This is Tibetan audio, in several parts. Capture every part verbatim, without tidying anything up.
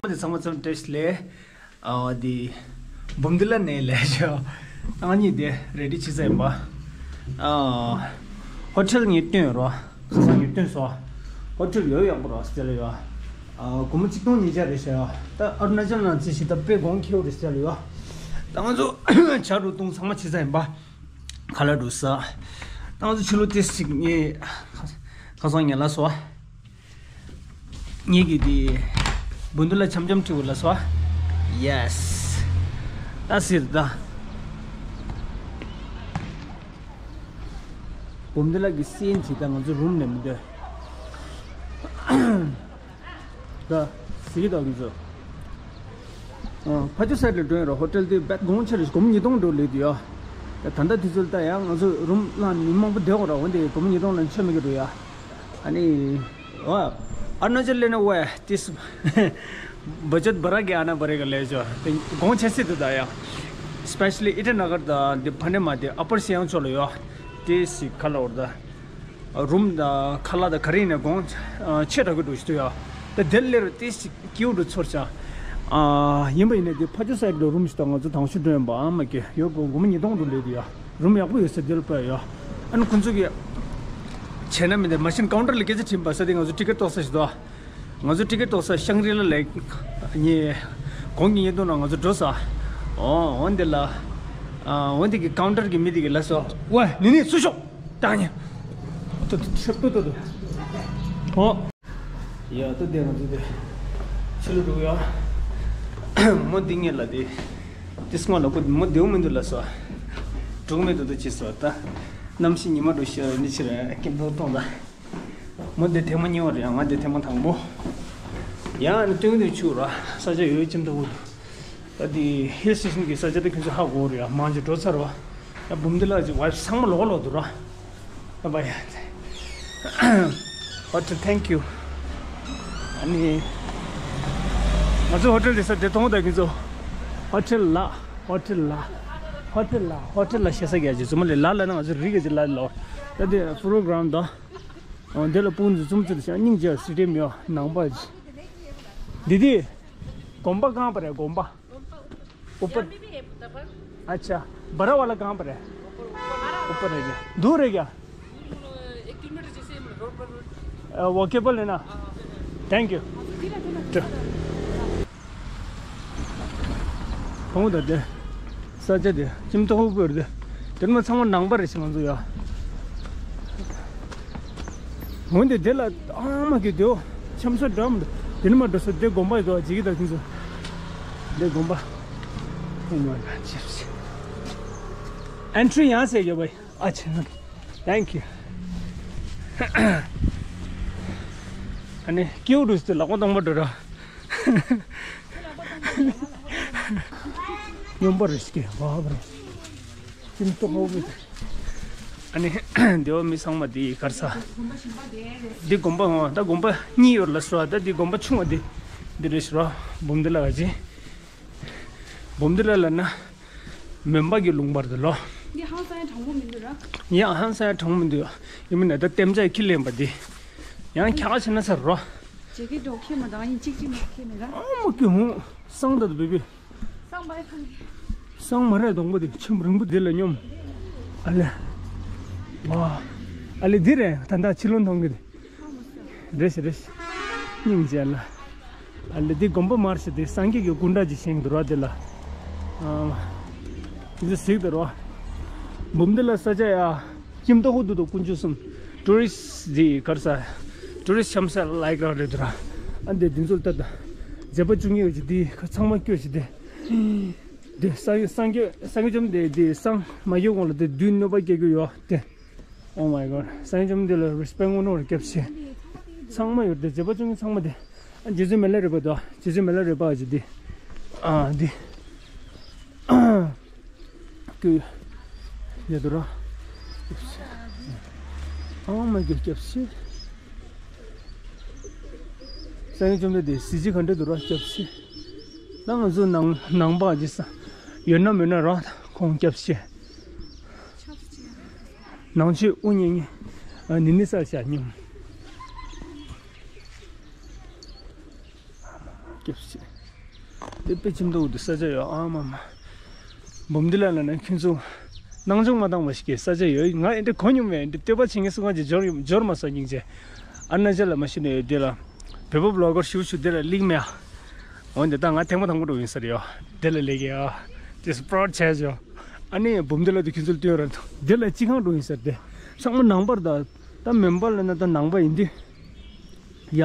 དེ་ཚང་མ་ཚང་བཀྲ་ཤིས་བདེ་ལེགས། ཨ་དེ་འབུམ་སྡེ་ལ་ནས་ལས་ཤོག་ཨ་ནི་དེ་རེ་ཌི་བྱེད་ས་ཡིན་པ། ཨ་ཧོ་ཊེལ་ངས་སྟོན་རོ། ཁ་སང་ངས་སྟོན་སོ། ཧོ་ཊེལ་ཡོད་ཡག་པོ་རོ་སྟེ་ལ་ཡོད། ཨ་སྒོར་མོ་གཅིག་སྟོང་ཉིས་བརྒྱ་རེད་ཤག་ད་ཨ་རུ་ན་ཅལ་ནང་རྩིས་ཤིག་ད་དཔེ་གོང་ཁེ་བོ་རེད་སྟེ་ལ་ཡོད། ད་ང་ཚོ་ཇ་རུ་བཏུང་ཚང་མ་བྱེད་ས་ཡིན་པ། ཁ་ལག་འགྲོ་ས། ད་ང་ཚོ་ཕྱི་ལོགས་ཏོག་ཙམ་ཅིག་ངས་ཁ་སང་ཉལ་ལ་སོ། ངེད་ཀྱི་དེ་འབུམ་སྡེ་ལ་འཆམ་འཆམ་ཁྲིད་དགོས་ལ་སོ། ཡེ་སི། ད་ཟེར་ད། འབུམ་སྡེ་ལ་གི་སེན་ཅིག་ད་ང་ཚོ་རུམ་ནས་མི་འདོད། ད་ཟེར་གི་ད་ང་ཚོ། ཨ་ཕ་ཆུ་སའེ་ཌི་ལ་འགྲོ་ཡ་ར་ཧོ་ཊེལ་དེ་བེད་གོང་ཆེ་རེད། སྒོར་མོ་ཉིས་སྟོང་འགྲོ་ལེ་དུ་ཡ། ད་ད་ལྟ་དུས་ཚོད་ལ་ད་ཡང་ང་ཚོ་རུམ་བླངས་མི་མང་པོ་བསྡད་ཡོད་ར། འོན་ཏེ་སྒོར་མོ་ཉིས་སྟོང་ལ་མཆོད་མི་གི་འགྲོ་ཡ། ཨ་ནི། ཨ་ཨ་ན་ཅི་ལེ་ན་ཝེ་ཏིས། བ་ཇེཊ་བ་ར་གི་ཨ་ན་བ་རེ་ག་ལེ་ཅོ། དེ་གོང་ཆེ་སི་དུ་ད་ཡ། སི་པེ་ཤ་ལི་ཨི་ཊ་ན་གར་དང་དེ་ཕ་ནེ་མ་དེ་ཨ་པར་སི་ཡང་ཅོ་ལ་ཡོ། ཏིས་ཤི་ཁ་ལ་འོར་ད། རུམ་དང་ཁ་ལག་དང་ག་རེ་ཡིན་ན་གོང་ཆེ་དྲག་གི་འགྲོ་ཞིག་འདུག་ཡ། ད་དེ་ལེ་རུ་ཏིས་ཤི་ཀིའུ་རུ་ཚོར་ཆ། ཨ་ཡིན་པ་ཡིན་ན་དེ་ཕ་ཆུ་སའེ་ཌི་ལ་རུམ་ཞིག་དང་ང་ཚོ་དང་ཤུ་འགྲོ་ཡིན་པ་ཨ་མ་ཀེ་ཡོ་གོ་སྒོར་མོ་ཉིས་སྟོང་འགྲོ་ལེ་དུ་ཡ། རུམ་ཡག་པོ་ཡོད་ས་དེ་ལ་ཕ་ཡ། ཨ་ནི་ཁོང་ཚོ་གི་བྱས་ན་མི་འདི་མ་ཤིན་ཀའུན་ཊར་ལ་སྐད་ཆ་དྲིས་པ་ས་དེ་ང་ཚོ་ཊི་ཀེ་ཊི་ཏོག་ས་ཞིག་འདུག་ང་ཚོ་ཊི་ཀེ་ཊི་ཏོག་ས་ཤང་རི་ལ་ལ་ཉེ་གོང་གི་ཉེ་དུ་ན་ང་ཚོ་འགྲོ་ས། ཨོ་འོན་ཏེ་ལ། ཨ་འོན་ཏེ་གི་ཀའུན་ཊར་གི་མི་དེ་གི་ལ་སོ། ཝེ་ནི་ནི་སུ་ཤོག་ཏང་ཉེ། ཏོ་ཏོ་ཤོག་ཏོ་ཏོ་ཏོ། ཨོ། ཡ་ཏོ་དེ་ང་ཚོ་དེ་ཕྱི་ལ་འགྲོ་ཡ། མོ་འདི་ངེད་ལ་དེ་དེ་སྔོན་ལ་ཁོ་མོ་བདེ་བོ་མི་འདུག་ལ་སོ། འགྲོ་གི་མི་འདུག་ཏོ་ཅི་སོ་ད། གནམ་གཤིས་ཉི་མ་འགྲོ་ཤི་འདི་ཕྱིར་སྐྱིད་པོ་གཏོང་ད། མོ་འདི་ཐེངས་མ་གཉིས་པ་རེད་ཡ། ང་འདི་ཐེངས་མ་དང་པོ། ཡ་ནི་སྟོན་གི་འདུག་ཆུ་ར་ས་ཆ་ཡོད་ཅིམ་ཐོག་གི་འདུག་ད་འདི་ཧིལ་སི་ཊེ་ཤན་གི་ས་ཆ་དེ་ཁྱོད་ཚོ་ཧ་གོ་རེད་ཡ། མང་ཆེ་འགྲོ་ཚར་བ། ཡ་འབུམ་སྡེ་ལ་ཅིག་ཝའི་བི་ཚང་མ་ལོག་ལོག་འདུག་ར། ཨ་བ་ཡ། ཧོ་ཊེལ་ཐེང་ཀིའུ། ཨ་ནི། ང་ཚོ་ཧོ་ཊེལ་དེ་ས་དེ་མཐོང་ད་ཁྱོད་ཚོ། ཧོ་ཊེལ་ལ། ཧོ་ཊེལ་ལ། ཧོ་ཊེལ་ལ། ཧོ་ཊེལ་ལ་ཤེས་ས་ག་ཅིག་ཚོ་མ་ལེ་ལ་ལ་ན་ང་ཚོ་རི་ག་ཅིག་ལ་ལོ། ད་དེ་ཕུ་རོ་གྷ་རམ་ད། འདི་ལ་སྤུན་འཛུལ་ཙུམ་ཙུ་ཤ་སྙིང་རྗེ་སི་ཊེམ་ཡོད་ནང་པ་ཅི། འདི་དེ། དགོན་པ་གང་པ་རེད་དགོན་པ། ऊपर। अच्छा। बड़ा वाला कहाँ पर है? ऊपर रह गया। दूर है क्या? एक किलोमीटर जैसे रोड पर। वॉकेबल है ना? Thank you. ཁོང་ད་དེ། ས་ཆ་དེ་ཁྱིམ་ཐོག་པོ་རེད། དེ་མ་ཚང་མ་ནང་པ་རེད་ཤི་ང་ཚོ་ཡ། འོན་ཏེ་དེ་ལ་ཨ་མ་གི་དེའོ་འཆམ་ས་འགྲམ་དུ་དེ་ནི་མ་འགྲོ་ས་དེ་དགོན་པ་ཡི་དོ་ཇི་གི་ད་ཁྱིམ་ཚོ་དེ་དགོན་པ། ཨེན་ཊི་རི་ཡང་ཟེར་ཡོད་པ་ཨ་ཆེ་ན། Thank you. ཨ་ནི་ཀིའུ་རུས་དེ་ལག་པ་སྟོང་པ་འགྲོ་ར། སྨྱོན་པ་རེ་ཞིག་གི་བ་བ་རེ། ཁྱིམ་ཐོག་ཧོ་བི། ཨ་ནི་སྡེ་བ་མི་ཚང་མ་དེ་གར་ས། འདི་དགོན་པ་འོང་ད་དགོན་པ་གཉིས་ཡོད་ལ་སོ་ད་འདི་དགོན་པ་ཆུང་བ་འདི། འདི་རེ་ཞིག་རོ་འབུམ་འདི་ལ་ག་ཅི། འབུམ་འདི་ལ་ལ་ན། མོན་པ་གི་ལུང་པར་དུ་ལོ། འདི་ཧང་སང་ཡ་དྲང་པོ་མི་འདུག་ར། ཡ་ཧང་སང་ཡ་དྲང་པོ་མི་འདུག་ཡིན་མིན་ན་ད་ལྟེམ་ཅག་ཁྱི་ལེན་པ་འདི། ཡང་ཁྱ་ག་བྱེད་ན་ཚར་རོ། ཇེ་ཀེ་ཏོ་ཁྱེད་མ་དང་ཡིན་གཅིག་གཅིག་མ་ཁྱེད་མེད་ར། ཨ་མ་ཀི་ཧུང་སང་ད་དུ་བི་བི། སང་བའི་ཁང་གི། སང་མ་རེད་སྡོང་པོ་དེ་ཁྱིམ་རིང་པོ་དེ་ལ་སྙོམས། ཨ་ལེ། ཝ། ཨ་ལེ་འདི་རེད་ད་ལྟ་ཕྱི་ལོ་མཐོང་གི་དེ། རེད་ཤི་རེད་ཤི། སྙིང་རྗེ་ལ། ཨ་ལེ་འདི་དགོན་པ་མར་ཤི་དེ་སངས་རྒྱས་ཀྱི་སྐུ་འདྲ་ཅིག་བཞེངས་འདུག་ར་དེ་ལ། ཨ། འདི་གཟིགས་དེ་རོ། འབུམ་འདི་ལ་ས་ཆ་ཡ། ཁྱིམ་ཐོག་ཧུ་དུ་དུ་དཀོན་མཆོག་གསུམ། ཊུ་རི་སི་འདི་གར་ས། ཊུ་རི་སི་འཆམ་ས་ལའི་ག་རེད་འདུག་ར། ཨ་འདི་འདི་ཚོ་ལྟ་ད། མཛད་པ་བཅུ་གཉིས་ཀྱི་འདི་ཁ་ཚང་མ་སྐྱོ་ཤི་དེ། དེ་སངས་སངས་རྒྱས་སངས་རྒྱས་བཅོམ་ལྡན་འདས་སངས་མ་རྒྱས་གོང་ལ་དེ་བདུད་གནོད་པ་སྐྱེལ་རྒྱུ་ཡོད་དེ། Oh my god། སངས་རྒྱས་བཅོམ་ལྡན་འདས་ལ་རེ་སི་པེག་དངོས་གནས་རྒྱབ་ཤེས། ཚང་མ་ཡོད་དེ་མཛད་པ་བཅུ་གཉིས་ཚང་མ་དེ། ཨ་རྗེ་བཙུན་མི་ལ་རས་པ་དོ། རྗེ་བཙུན་མི་ལ་རས་པ་ཨ་ཅེ་དེ། ཨ་དེ། ཀུ། ཡ་དུ་ར། Oh my god། རྒྱབ་ཤེས། སངས་རྒྱས་བཅོམ་ལྡན་འདས་གཟི་བརྗིད་ག་འདྲ་འདུག་ར་སྐྱབས་ཤིག་ད་ང་ཚོ་ནང་ནང་པ་ཇི་ས་ཡོད་ན་མེད་ན་ར་ཁོང་སྐྱབས་ཤིག་ནང་ཆོས་དབུ་བརྙེས་ནི་ནི་ས་བྱ་སྙོམས། སྐྱབས་སེ། དེ་དཔེ་ཁྱིམ་ཐོག་ཏུ་ས་ཆ་ཡོད་ཨ་མ་མ། འབུམ་སྡེ་ལ་ལ་ན་ཁྱོད་ཚོ་སྣང་ཆུང་མ་བཏང་བ་ཞིག་གི་ས་ཆ་ཡོད། ང་འདི་གོ་མྱོང་མེད། འདི་སྟོད་པ་ཆེན་གྱི་སུ་གང་ཅིག་འབྱོར་འབྱོར་མ་སོང་སྙིང་རྗེ། ཨ་ན་ཅ་ལ་མ་ཤི་ནས་ཡོད་དེ་ལ། བོད་པ་བློ་དཀར་ཞུ་ཞུ་དེ་ལ་ལིག་མེ་ཨ། འོན་ཏེ་ད་ང་ཐེངས་མ་དང་པོ་འགྲོ་ཡིན་ས་རེད་ཡོ། དེ་ལ་ལིག་ཡ། དེ་སྤྲོ་བྱས་ཡོ། ཨ་ནི་འབུམ་སྡེ་ལ་དུ་ཁྱོད་ཚོ་ལྟོས་ར་འདུག་དེ་ལ་ཅི་གང་འགྲོ་ཡིན་ས་རེད། ཚང་མ་ནང་པར་ད། ད་མེན་པར་ལ་ན་ད་ནང་པ་ཡིན་དུས། ཡ།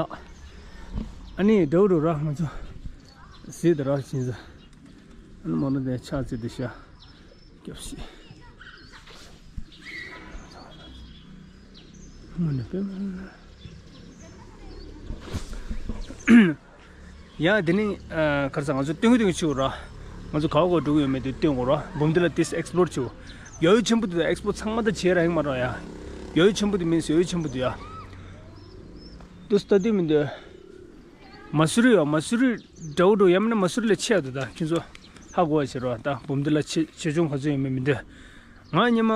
ཨ་ནི་འགྲོ་འགྲོ་ར་ང་ཚོ། ཟིག་ད་ར་ཕྱིན་ཟ། ཨ་ནི་མ་ན་དེ་ཕྱག་ཚེ་དེ་ཤ། སྐྱབས་སེ། མ་ནི་པེ་མ་ན། ཡ་དེ་ནི་ཨ་ག་རེ་ཟ། ང་ཚོ་སྟོན་གི་སྟོན་གི་ཆུ་ར། ང་ཚོ་ག་བ་ག་འགྲོ་གི་ཡོད་མེད་དེ་སྟོན་གོ་ར། འབུམ་སྡེ་ལ་ཏིས་ཨེགས་པོ་ལོར་ཆུ། ཡོ་ཡོ་ཆེན་པོ་དེ་ཨེགས་པོ་ཚང་མ་ད་བྱེད་ར་ཡིན་མ་ར་ཡ། ཡོ་ཡོ་ཆེན་པོ་དེ་མིན་ཡོ་ཡོ་ཆེན་པོ་དེ་ཡ། དུ་སྟ་དུ་མི་འདུག་མ་སུ་རི་ཡ། མ་སུ་རི་འདྲ་བོ་འགྲོ་ཡ་མིན་ན་མ་སུ་རི་ལ་ཆེ་ཡ་འདུག་ད་ཁྱོད་ཚོ་ཧ་གོ་བ་བྱེད་རོགས། ད་འབུམ་སྡེ་ལ་ཆེ་ཆེ་ཆུང་ག་ཚོད་ཡོད་མེད་མི་འདུག་ང་ཉི་མ་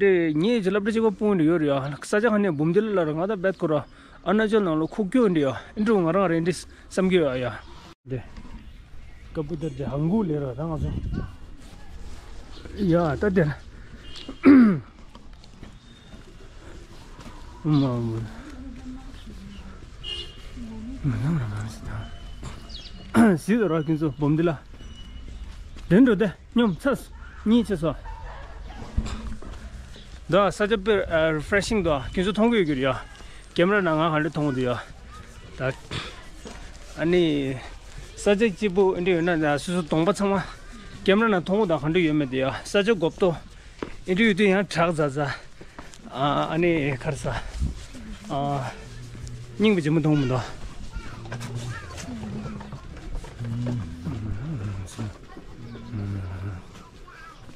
འདྲེ་ངའི་ཅི་སློབ་གྲྭ་གཅིག་པ་སྤུན་འདྲ་ཡོད་རེད་ཡ། ས་ཆ་ག་ནས་འབུམ་སྡེ་ལ་ལ་ར་ང་ད་བེད་ཁོ་ར་ཨ་ན་ཅལ་ནང་ལ་ཁུག་ཀྱོ་འདྲ་ཡ། འདྲ་ང་རང་རེད་འདྲ་བསམ་གྱི་ཡོད་ཡ། འདྲེ་ཀ་པུ་ཏར་འདྲེ་ཧང་གུ་ལེ་ར་ད་ང་ཚོ་ཡ་ད་དེ། ཟིག་ར་ཁྱོད་ཚོ་འབུམ་སྡེ་ལ། དེ་འགྲོ་དེ་སྙོམ་ཚ་གཉིད་ཆེ་སོ། འདི་ས་ཆ་དཔེ་རི་ཕ་རེ་ཤིང་འདུག་ཁྱོད་ཚོ་མཐོང་གི་ཡོད་ཀྱི་རེད་ཡ། ཀེམ་ར་ནང་ང་ག་འདྲ་མཐོང་གི་འདུག་ཡ། ད་ཨ་ནི་ས་ཆ་གཅིག་པུ་འདི་ཡོད་ན་སོ་སོ་གདོང་པ་ཚང་མ་ཀེམ་ར་ནང་མཐོང་གི་འདུག་ག་འདྲ་ཡོད་མེད་འདུག་ཡ། ས་ཆ་གོབ་ཏོ། ཨེ་འདྲ་ཡོད་དུས་ཡང་དྲག་ཛ་ཛ། ཨ་ཨ་ནི་ག་རེ་ཟ། ཨ་སྙིང་པོ་ཇེ་མོ་གཏོང་མི་འདུག་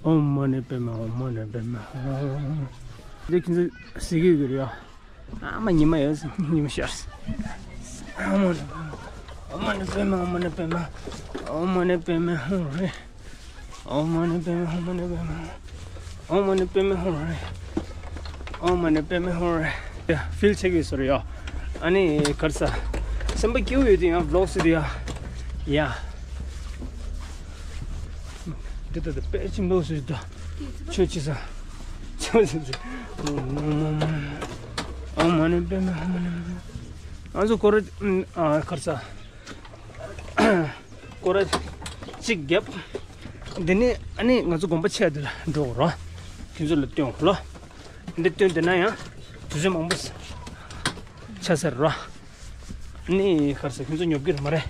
ཨོཾ་མ་ཎི་པདྨེ། ཨོཾ་མ་ཎི་པདྨེ། འདི་ཁྱེད་ཚོ་ཟེར་གྱི་ཡོད་རེད་ཡ། ཨ་མ་ཉི་མ་ཡོད་ཉི་མ་ཤར། ཨོཾ་མ་ཎི་པདྨེ། ཨོཾ་མ་ཎི་པདྨེ། ཨོཾ་མ་ཎི་པདྨེ། ཧཱུྃ་ཧྲཱིཿ། ཨོཾ་མ་ཎི་པདྨེ། ཨོཾ་མ་ཎི་པདྨེ། ཨོཾ་མ་ཎི་པདྨེ། ཧཱུྃ་ཧྲཱིཿ། ཨོཾ་མ་ཎི་པདྨེ། ཧཱུྃ་ཧྲཱིཿ། ཡ་ཕིལ་ཆེ་གི་ཡོད་ས་རེད་ཡ། ཨ་ནི་ག་རེ་ཟ། སེམས་པ་སྐྱིད་པོ་ཡོད་དུས་ཡང་བི་ལོག་ཟེར་དུས་ཡ། ཡ། འདི་ལྟ་སྟེ་དཔེ་ཆེན་པོ་ཟེར་དུས་ཆོས་ཅི་ཟ། ཆོས་ཅི་ཟ། ཨོཾ་མ་ཎི་པདྨེ། ཨོཾ་མ་ཎི་པདྨེ། ང་ཚོ་སྐོར་ར་ཨ་ག་རེ་ཟ། སྐོར་ར་གཅིག་བརྒྱབ། འདི་ནས་ཨ་ནི་ང་ཚོ་དགོན་པ་ཆེ་འདི་ལ་འགྲོ་རོགས། ཁྱོད་ཚོ་ལ་སྟོན་རོགས། འདི་སྟོན་དེ་ན་ཡང་དུས་ཚོད་མང་པོ་ཆ་ཟེར་རོགས། ཨ་ནི་ག་རེ་ཟ། ཁྱོད་ཚོ་ཉོབ་ཀྱི་རེད་མ་རེད།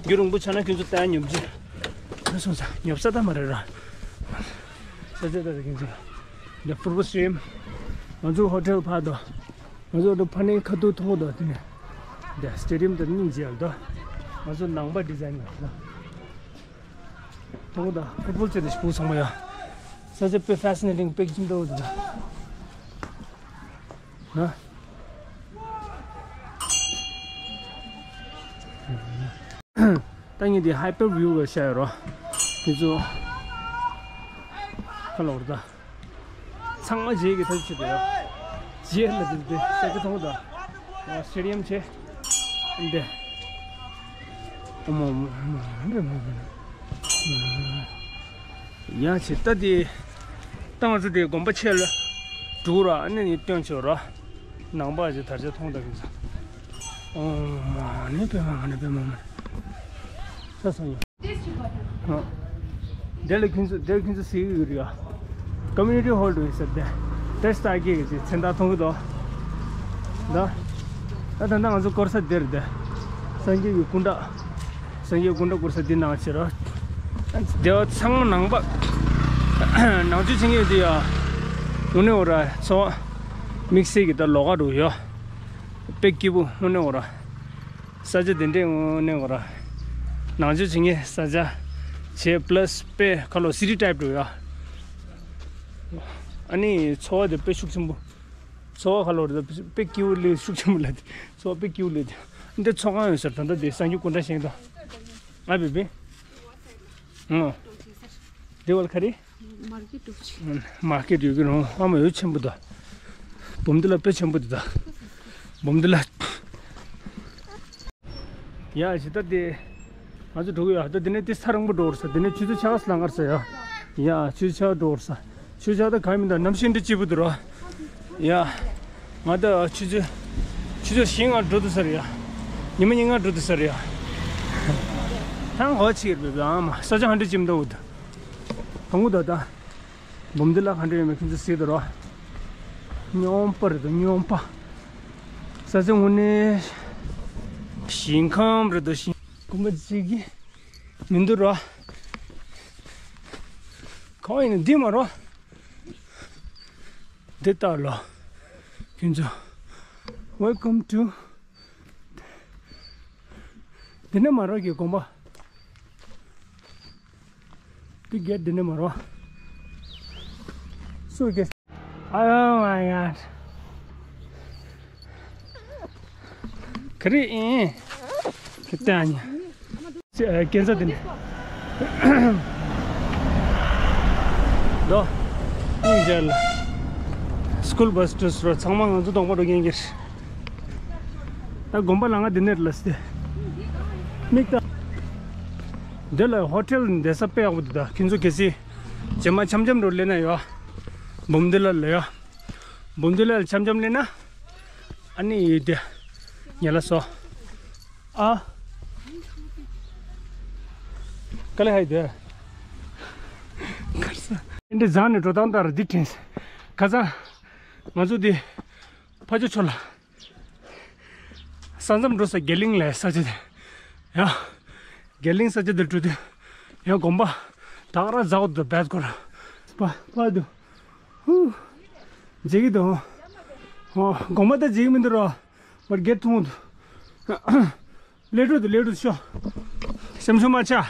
རྒྱུན་རིང་པོ་ཆགས་ན་ཁྱོད་ཚོ་ལྟ་ཡ་ཉོབ་ཀྱི། ཨ་སོང་ཙང་ཉོབ་ས་ད་མ་རེད་ར། ས་ཆ་ད་ད་ཁྱོད་ཚོ། འདི་ཕུར་བུ་སི་ཊི་རི་ཡམ། ང་ཚོ་ཧོ་ཊེལ་ཕར་དུ། ང་ཚོ་འདི་ཕ་ནས་ཁ་ཐུག་མཐོང་གི་འདུག་དེ་ནས། འདི་སི་ཊེ་ཌི་ཡམ་དེ་སྙིང་རྗེ་ཡག་འདུག་ང་ཚོ་ནང་པ་ཌི་ཛའིན་ཡག་འདུག་མཐོང་གི་འདུག་ཕུཊ་བོལ་བྱེད་དེ་ཞིག་སྤུ་ཚང་མ་ཡ། ས་ཆ་དཔེ་ཕེ་སི་ནེ་ཊིང་དཔེ་ཁྱིམ་འདུག་འདུག་ན། ད་ངས་འདི་ཧའི་པར་བིའུ་ལ་བཤད་ཡོད་རོ། དེ་ཚོ་ཁ་ལོ་ར་ད། ཚང་མ་རྗེས་ཀྱི་ཐབས་བྱེད་དེ་ཡོད། རྗེས་ལ་འདི་འདི་ས་ཆ་མཐོང་གི་འདུག་ཨ་སི་ཊེ་ཌི་ཡམ་བྱས། འདི། ཨོ་མ་ཨོ་མ་ཨོ་མ་ཨོ་མ། ཡ་ཆེ་ད་དེ། ད་ང་ཚོ་དེ་དགོན་པ་ཆེ་ལ་འགྲོ་ར། ཨ་ནི་ནི་སྟོན་ཆོག་ར། ནང་པ་ཞིག་དར་ཆ་མཐོང་ད་གི་ཚ། ཨོ་མ་ནི་པེ་མ་མ་ནི་པེ་མ་མ། ས་སང་ཡོད། ཨ། དེ་ལ་ཁྱོད་ཚོ་དེ་ལ་ཁྱོད་ཚོ་ཟེར་གི་ཡོད་རེད་ཡ། ཀོ་མུ་ནི་ཊི་ཧོལ་དུ་ཡོད་ཟེར་ཏེ། དེ་ལྟ་གི་གི་ཚེ་མཚན་རྟགས་མཐོང་གི་འདུག་ད། ད་ད་ང་ཚོ་སྐོར་ས་དེར་དེ། སངས་རྒྱས་ཀྱི་སྐུ་འདྲ། སངས་རྒྱས་སྐུ་འདྲ་སྐོར་ས་དེ་ནང་ཕྱིར་རོ། དེ་བ་ཚང་མ་ནང་པ། ནང་ཆོས་བྱེད་མཁན་དེ་ཡ། དངོས་གནས་འོ་ར་ཚོ། དམིགས་བསལ་གྱི་ད་ལོགས་ཀ་འགྲོ་ཡོད། དཔེ་སྐྱིད་པོ་དངོས་གནས་འོ་ར། ས་ཆ་དེ་འདྲས་དངོས་གནས་འོ་ར། ནང་ཆོས་བྱེད་མཁན་ས་ཆ། བྱས་པ་ལ་སི་དཔེ་ཁ་ལོ་སི་ཊི་ཊའིབ་འགྲོ་ཡོད། ཨ་ནི་ཚོ་བ་དེ་དཔེ་ཤུགས་ཆེན་པོ། ཚོ་བ་ཁ་ལོ་རེད་ད་དཔེ་སྐྱིད་པོ་ལས་ཤུགས་ཆེན་པོ་ལ་དེ། ཚོ་བ་དཔེ་སྐྱིད་པོ་ལས་དེ། འདི་ཚོགས་ཁང་ཡོད་ཟེར་ད་ལྟ་དེ་སངས་རྒྱས་སྐུ་འདྲ་བཞེངས་དང་། ང་བི་བི། ཨོ། དེ་བ་ལ་ག་རེ། མར་ཀེཊ་འགྲོ་ཆེ། མར་ཀེཊ་ཡོད་ཀྱི་རུང་ཨ་མ་ཡོད་ཆེན་པོ་ད། འབུམ་སྡེ་ལ་དཔེ་ཆེན་པོ་དེ་ད། འབུམ་སྡེ་ལ། ཡ་ཇི་ལྟར་དེ། ང་ཚོ་འགྲོ་གི་ཡོད། ད་འདི་ནས་དེ་ས་རིང་པོ་འགྲོ་བར་ས། འདི་ནས་ཆུ་ཚོད་ཆ་ག་ལ་ངར་ས་ཡ། ཡ་ཆུ་ཚོད་ཆ་ག་འགྲོ་བར་ས། ཆུ་ཚོད་ཆ་ག་ད་ག་མི་འདུག་གནམ་གཤིས་འདི་སྐྱིད་པོ་འདུག་ར། ཡ། ང་ད་ཆུ་ཚོད་ཆུ་ཚོད་བཞི་ལྔ་འགྲོ་འདུག་ས་རེད་ཡ། ཉི་མ་ཉིན་ལྔ་འགྲོ་འདུག་ས་རེད་ཡ། ཐང་གོ་ཆིག་རེད་པས་ཨ་མ། ས་ཆ་ཧ་འདྲི་ཅིམ་འདུག་འུ་ད། དང་འུ་ད་ད། འབུམ་སྡེ་ལ་ག་འདྲ་ཡོད་མེད་ཁྱེད་ཚོ་གཟིགས་དང་རོ། སྨྱོན་པ་རེད་དོ་སྨྱོན་པ། ས་ཆ་དངོས་གནས་ཞིང་ཁམས་རེད་དོ་ཞིང་། དགོན་པ་གཟིགས་ཀྱི་མི་འདུག་རོ། གང་ཡིན་ན་འདི་མ་རོ། འདི་ལྟ་ལོ། ཁྱེད་ཚོ། Welcome to འདི་ནས་མར་བ་གི་དགོན་པ། འདི་གེ་ཊི་འདི་ནས་མར་བ། སུ་གེ། Oh my god. ག་རེ་ཨིན། ཁྱེད་ལྟ་ཨ་ནི། ཅེ་ཨ་ཁྱེད་ཚོ་འདི་ནས། དོ། སྙིང་རྗེ་ལ། སྐུལ་བྷ་སི་ཊར་རོ། ཚང་མ་ང་ཚོ་གདོང་པ་འགྲོ་མཁན་གྱི། ད་དགོན་པ་ལ་ང་འདི་ནས་ལ་སྟེ། མིག་ལྟ། འདི་ལ་ཧོ་ཊེལ་འདི་ས་དཔེ་ཡག་པོ་འདུག་ད་ཁྱེད་ཚོ་གལ་སྲིད། རྗེས་མ་འཆམ་འཆམ་འགྲོ་ལེན་ན་ཡོད། འབུམ་སྡེ་ལ་ལ་ཡོད། འབུམ་སྡེ་ལ་འཆམ་འཆམ་ལེན་ན། ཨ་ནི་ཡོད་དེ། ཉལ་ལ་སོ། ཨ། དཀའ་ལས་ཧ་ཡི་དེ། ཁར་ས། འདི་བཟང་ནས་འགྲོ་སྟངས་ལྟར་འདི་དྲན། ཁ་སང་། ང་ཚོ་འདི། ཕ་ཇོ་ཆོ་ལ། ས་མཚམས་འགྲོ་ས་དགེ་གླིང་ལ་ས་ཆ་དེ། ཡ། དགེ་གླིང་ས་ཆ་དེ་འགྲོ་དུས། ཡ་དགོན་པ། ད་ག་ར་ཛའོ་དུ་བེད་སྐོར། པ་པ་དུ། ཧུ། མཇལ་གི་འདུག་ཨོ། དགོན་པ་ད་མཇལ་གི་མི་འདུག་རོ། བར་གེ་ཊི་མཐོང་འདུག་ལེ་ཀྲུ་དུ་ལེ་ཀྲུ་ཤོ། སེམས་ཤུགས་མ་ཆག་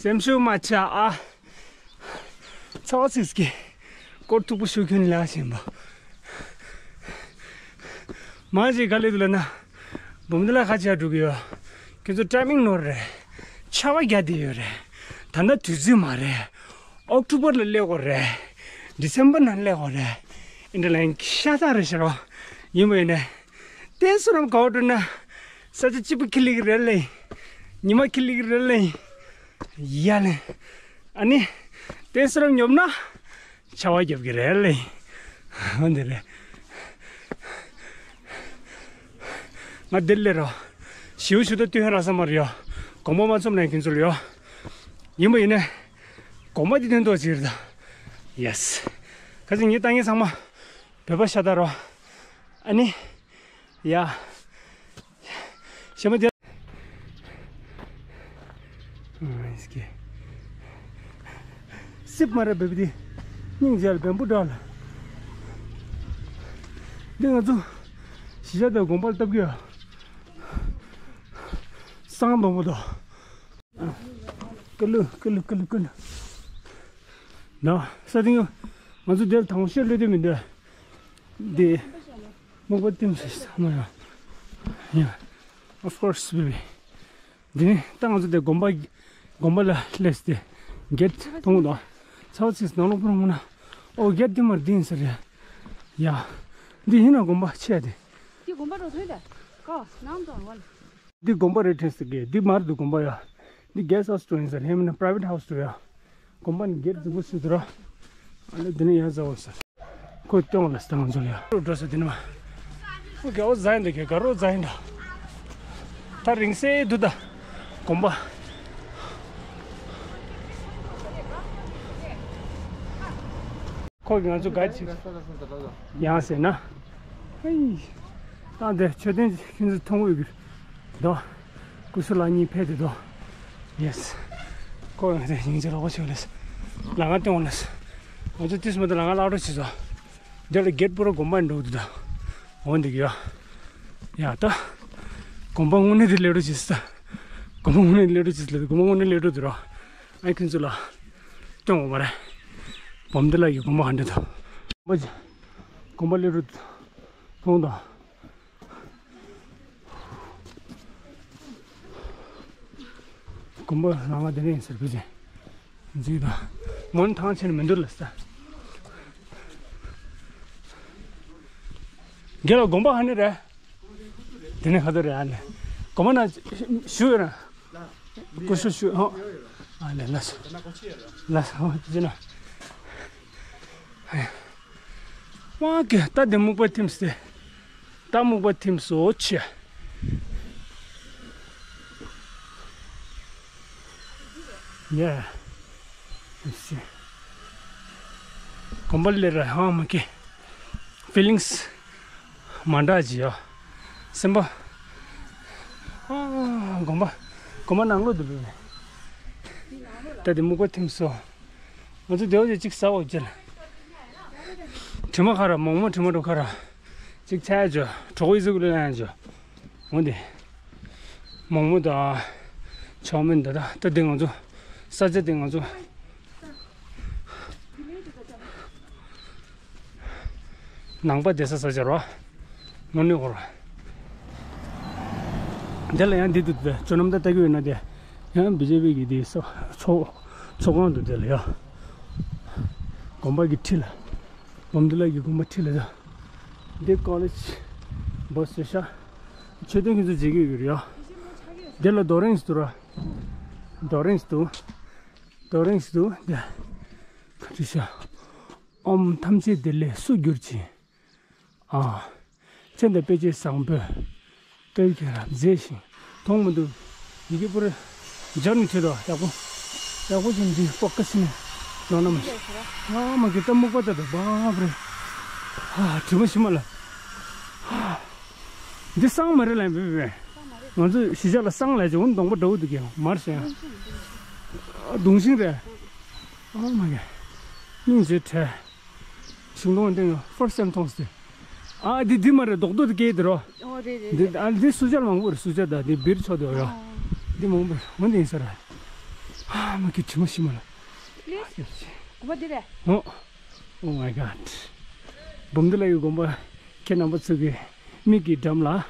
སེམས་ཤུགས་མ་ཆག་ཨ། ཚ་བ་ཚིགས་ཀྱི། སྐོར་མཐུག་པོ་ཤུགས་ཁྱོན་ལ་བཞིན་པ། མ་གཞི་ག་ལེ་དུ་ལ་ན། འབུམ་སྡེ་ལ་ཁ་ཆེ་འགྲོ་གི་ཡོད། ཁྱེད་ཚོ་ཊའི་མིང་ནོར་རེད། ཆར་པ་རྒྱག་བསྡད་ཡོད་རེད། ད་ལྟ་དུས་ཚོད་མ་རེད། ཨོག་ཊོ་བར་ལ་སླེབས་དགོས་རེད། ཌི་སེམ་བར་ནང་སླེབས་དགོས་རེད། ཨིན་ཏྲ་ལན་ཤ་སྟག་རེད་ཤག་རོ། ཡིན་པ་ཡིན་ནས། བསྟན་སྲུང་རམ་ག་བ་འགྲོ་ན། ས་ཆ་སྐྱིད་པོ་ཁྱི་ལིག་རེད་ལེ། ཉི་མ་ཁྱི་ལིག་རེད་ལེ། ཡ་ལེ། ཨ་ནི། བསྟན་སྲུང་རམ་ཉོབ་ན། ཆར་པ་རྒྱབ་ཀྱི་རེད་ལེ། འོ་འདི་རེད། ང་འདིར་སླེབས་རོགས། ཞིའུ་ཞུ་ད་ལྟོས་ཧན་ར་ས་མ་རེད་ཡོ། དགོང་མོ་མ་འཚོམ་ནས་ཁྱེད་ཚོ་ལ་ཡོ། ཡིན་པ་ཡིན་ནས། དགོང་མོ་འདི་དོན་དོ་ཟེར་ད། ཡེ་སི། ཁ་ཅིག་ངས་ལྟ་ངན་ཚང་མ། བོད་པ་ཤ་སྟག་རོ། ཨ་ནི། ཡ། ཞེ་མ་དེ། སིབ་མ་ར་བེ་བི་དེ། སྙིང་རྗེ་ལ་བེམ་པོ་འདྲ་ལ། འདི་ང་ཚོ། གཞིས་ཆགས་དེ་དགོན་པར་བཏབ་གི་ཡོད། སང་སྡོང་པོ་དང་། ཀི་ལུ་ཀི་ལུ་ཀི་ལུ་ཀི་ལུ། ན་ས་སྟེང་ང་ཚོ་དེར་དང་ཤེས་ལོས་དེ་མི་འདུག་འདི་མོག་པ་ཏིམ་སི་ས་མ་ཡ། ཡ། Of course baby. འདི་ནི་ད་ང་ཚོ་དེ་དགོན་པ་དགོན་པ་ལ་སླེབས་ཏེ་གེ་ཊི་མཐོང་དང་། ཚ་བ་ཚིགས་ནང་ལོགས་པུར་འོང་ན། ཨོ་གེ་ཊི་འདི་མར་འདི་ཡིན་ས་རེད། ཡ། འདི་ཡིན་ན་དགོན་པ་ཆེ་དེ། འདི་དགོན་པ་འགྲོ་ཐུབ་ད། ཀ་ནང་དུ་འོང་བ་ལ། འདི་དགོན་པ་རེད་དྲན་སྲིད་ཀྱི། འདི་མར་འདུག་དགོན་པ་ཡ། འདི་གེ་སི་ཧའུ་སི་འགྲོ་ཡིན་ས་རེད། མིན་ན་པ་རའི་ཝེ་ཊི་ཧའུ་སི་འགྲོ་ཡ། དགོན་པ་ནི་གེ་ཊི་རྫིག་པོ་སུ་འདུག་ར། ཨ་ལེ་འདི་ནི་ཡ་ཟ་འོ་ས། ཁོ་སྟོན་ལ་སྟངས་ཚོ་ཡ། འགྲོ་ས་འདི་ནི་མ། ཁོ་རྒྱ་བོ་ཟ་ཡིན་འདུག་གེ་དགའ་རོགས་ཟ་ཡིན་འདུག་ད་རིང་སེ་འདུག་ད། དགོན་པ། ཁོ་གིས་ང་ཚོ་ག་ཅིག་ཡང་ཟེར་ན། ཧེ། ད་འདི་མཆོད་རྟེན་ཁྱེད་ཚོ་མཐོང་གི་འདུག་སྐུ་གཟུགས་ལག་གཉིས་ཕེབས་ཏེ་འདུག་ཡེ་སི། ཁོ་ཡང་ཟེར་སྙིང་རྗེ་ལོག་པ་ཆེ་ལེ། ལ་ང་སྟོན་ལེ། ང་ཚོ་ཏིས་མ་ད་ལ་ང་ལག་འགྲོ་བྱེད་ཚོ། འདི་ལ་གེ་ཊི་པུ་ར་དགོན་པ་འགྲོ་འདུག་ད། འོ་འདི་གི་ཡ། ཡ་ད། དགོན་པ་དངོས་གནས་དེ་སླེབས་འགྲོ་བྱེད་ས། དགོན་པ་དངོས་གནས་སླེབས་འགྲོ་བྱེད་ས་ལ་དགོན་པ་དངོས་གནས་སླེབས་འགྲོ་འདུག་ར། ཨ་ཁྱེད་ཚོ་ལ། སྟོན་འོང་མ་རེད། བོམ་དེ་ལ་ཡི་དགོན་པ་ག་འདྲ་འདུག་དགོན་པ་ཅི། དགོན་པ་སླེབས་འགྲོ་འདུག་མཐོང་དང་། དགོན་པ་རང་ང་དེ་ནས་ཡིན་ཟེར་བུ་ཅན། འཛུལ་དང་། མོན་ཐང་ཆེན་མི་འདུག་ལ་ས། རྒན་ལགས་དགོན་པ་ཧ་ནི་རེད། དེ་ནས་ཁ་ཐོར་རེད་ཨ་ནི། དགོན་པ་ན་ཞུ་ཡོད་ར། སྐུ་ཞབས་ཞུ་ཧོ། ཨ་ལེ་ལ་སོ། ལ་སོ་ཧོ་ཅི་ན། ཨ་ཡ། ཝང་ཀེ་ད་དེ་སྨུག་པ་ཐིམ་སྟེ། ད་སྨུག་པ་ཐིམ་སོ་ཆེ། ཡ། ཐིམ་སེ། གོམ་པ་ལེ་ར་ཧང་མ་ཀེ། ཕི་ལིང་སི། མ་འདྲ་ཅི་ཡོད། སེམས་པ། ཨ། དགོན་པ། དགོན་པ་ནང་ལོགས་འདུག་པས། ད་དེ་སྨུག་པ་ཐིམ་སོང་། ང་ཚོ་དེ་བ་ཅིག་ཟ་འོ་ཅི་ལ། དྲི་མ་ཁ་ར་མོག་མོག་དྲི་མ་འགྲོ་ཁ་ར། ཅིག་ཚ་ཡ་ཅོ། གྲོགས་ཡི་ཟུག་ལ་ཡ་ཅོ། འོ་དེ། མོག་མོག་དང་། ཆའོ་མིན་ད་ད་ད་དེ་ང་ཚོ། ས་ཆ་དེ་ང་ཚོ། ནང་པ་བསྡད་ས་ས་ཆ་རོ། དངོས་གནས་ཧོར། དེ་ལ་ཡང་འདི་འདུག་སྟེ་ཇོ་ནམ་ད་ལྟ་གི་ཡོད་ན་དེ། ཡང་བི་ཇེ་པི་གི་དེ་ས་ཚོགས་ཚོགས་ཁང་འདུག་དེ་ལ་ཡ། དགོན་པ་གི་འཁྲིས་ལ། འབུམ་སྡེ་ལ་གི་དགོན་པ་འཁྲིས་ལ་ཡ། འདི་ཀོ་ལེ་ཇི། བོ་སི་ཤ། མཆོད་རྟེན་ཁྱེད་ཚོ་མཇལ་གི་ཡོད་རེད་ཡ། དེ་ལ་རྡོ་རིང་ཞིག་འདུག་ར། རྡོ་རིང་ཞིག་འདུག་རྡོ་རིང་ཞིག་འདུག་དེ། ག་འདྲ་ཤག་ཨོཾ་ཐམས་ཅད་བདེ་ལེགས་སུ་གྱུར་ཅིག་ཨ། མཚན་དང་དཔེ་བྱད་བཟང་པོས། སྟོན་ཁྱེད་རབ་མཛེས་ཤིང་། མཐོང་མི་འདུག་ཡི་གེ་པུར། འཇར་ནི་ཁྲིད་དོ་ཡག་པོ། ཡག་པོ་ཅིག་འདི་པོ་ཀ་སི་ནི། ལོ་ན་མ་ཤི། ཨ་མ་གི་ཏ་སྨུག་པ་ཏ་ཏ་བབ་རེ། ཨ་དྲི་མ་ཤི་མ་ལ། འདི་སང་མ་རེད་ལ་བེ་བེ། ང་ཚོ་གཞིས་ཆགས་ལ་སང་ལ་ཅི་འོན་གདོང་པ་འདྲ་བོ་འདུག་གི་མར་ཤེས། གདུང་ཤིང་རེད། ཨ་མ་གི། སྙིང་རྗེ་བྲལ། ཤིང་སྡོང་སྟེང་ཕར་སེམས་མཐོང་སྟེ། ཨ་འདི་འདི་མ་རེད་རྡོག་རྡོག་འདི་སྐྱེས་འདི་རོ། ཨོ་རེད་རེད་འདི་རེད། ཨ་འདི་སུ་ཇར་མང་པོ་རེད་སུ་ཇར་ད་འདི་བིར་ཆོག་འདི་ཡོ། ཨོ། འདི་མང་པོ་རེད་འོ་འདི་ཡིན་ས་ར། ཨ་མ་གི་དྲི་མ་ཤི་མ་ལ། Please. དགོན་པ་འདི་རེད། ཨོ། Oh my god. འབུམ་སྡེ་ལ་ཡི་དགོན་པ་ཁྱེད་རྣམ་པ་ཚོ་གི་མིག་གི་འགྲམ་ལ།